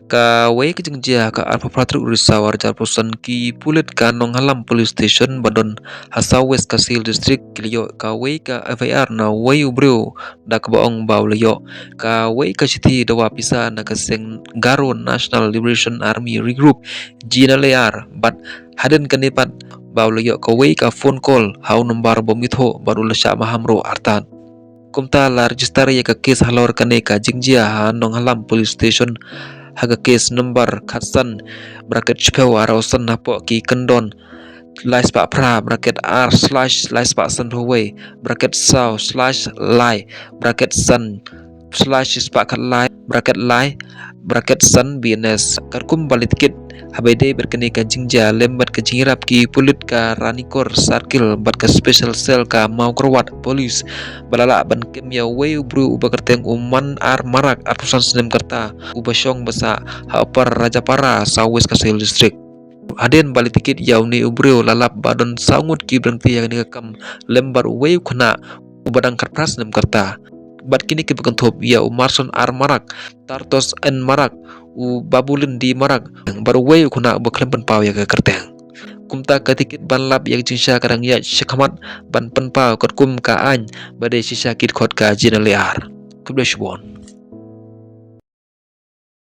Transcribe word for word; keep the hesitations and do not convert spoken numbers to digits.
Kawei ka jingjia ha ka arphew phra tarik u Risaw arhajar arphew san, ki pulit ka Nonghalam Police Station ba don ha South West Khasi Hills District ki la ïoh kawei ka F I R na uwei u briew da kaba ong ba u la ïoh kawei ka shithi dawa pisa na ka seng Garo National Liberation Army Regroup, G N L A R, bad hadien kane pat ba u la ïoh kawei ka phone call ha u nombar bym ithuh bad u la shah maham ruh artat. Kumta la register ïa ka case halor kane ka jingjia ha Nonghalam Police Station ha ka case number khatsan bracket shiphew arphew san hapoh ki kyndon lai spah phra bracket ar slash lai spah sanphew wei bracket saw slash lai bracket san slash spah khatlai bracket lai bracket san B N S. Katkum ba la tikit, haba ïadei bad kane ka jingjia lem bad ka jingïarap, ki pulit ka Ranikor Circle bad ka Special Cell ka Mawkyrwat Police ba la lah ban kem ïa uwei u briew uba kyrteng u Manar Marak, arphew san snem ka rta, uba shong ba sah ha Upper Rajapara, South West Khasi Hills District. Hadien ba la tikit ïa une u briew, la lap ba don saw ngut ki ba dang tei ïa kane ka kam lem bad uwei u khynnah uba dang khatphra snem ka rta. Bad kine kiba kynthup ïa u Marson R Marak, Tartos N Marak, u Babulin D Marak bad uwei u khynnah uba khlem pynpaw ïa ka kyrteng. Kumta ka tikit ban lap ïa ka jingshisha ka dang ïaid shakhmat ban pynpaw katkum ka aiñ ba dei shisha ki dkhot ka G N L A R. Khublei shibun.